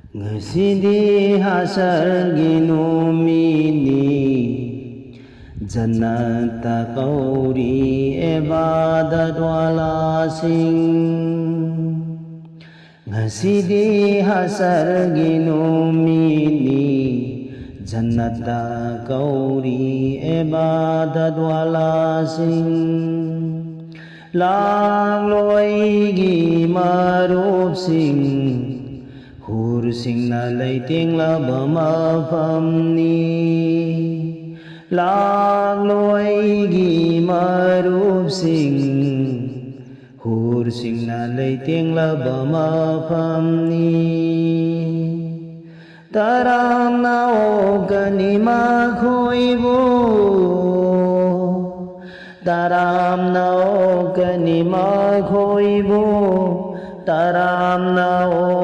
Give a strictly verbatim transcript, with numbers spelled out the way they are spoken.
ꯉꯁꯤꯗꯤ ꯍꯁꯔꯒꯤ ꯅꯨꯃꯤꯠꯅꯤ, ꯖꯟꯅꯠꯇ ꯀꯧꯔꯤ ꯏꯕꯥꯗꯠ ꯋꯥꯂꯥꯁꯤꯡ꯫ ꯉꯁꯤꯗꯤ ꯍꯁꯔꯒꯤ ꯅꯨꯃꯤꯠꯅꯤ, ꯖꯟꯅꯠꯇ ꯀꯧꯔꯤ ꯏꯕꯥꯗꯠ ꯋꯥꯂꯥꯁꯤꯡ꯫ ꯂꯥꯛꯂꯣ ꯑꯩꯒꯤ ꯃꯔꯨꯞꯁꯤꯡ, ꯍꯨꯔꯁꯤꯡꯅ ꯂꯩꯇꯦꯡꯂꯕ ꯃꯐꯝꯅꯤ꯫ ꯂꯥꯛꯂꯣ ꯑꯩꯒꯤ ꯃꯔꯨꯞꯁꯤꯡ, ꯍꯨꯔꯁꯤꯡꯅ ꯂꯩꯇꯦꯡꯂꯕ ꯃꯐꯝꯅꯤ꯫ ꯇꯔꯥꯝꯅ ꯑꯣꯛꯀꯅꯤ ꯃꯈꯣꯏꯕꯨ, ꯇꯔꯥꯝꯅ ꯑꯣꯛꯀꯅꯤ ꯃꯈꯣꯏꯕꯨ, ꯇꯔꯥꯝꯅ ꯑꯣꯛ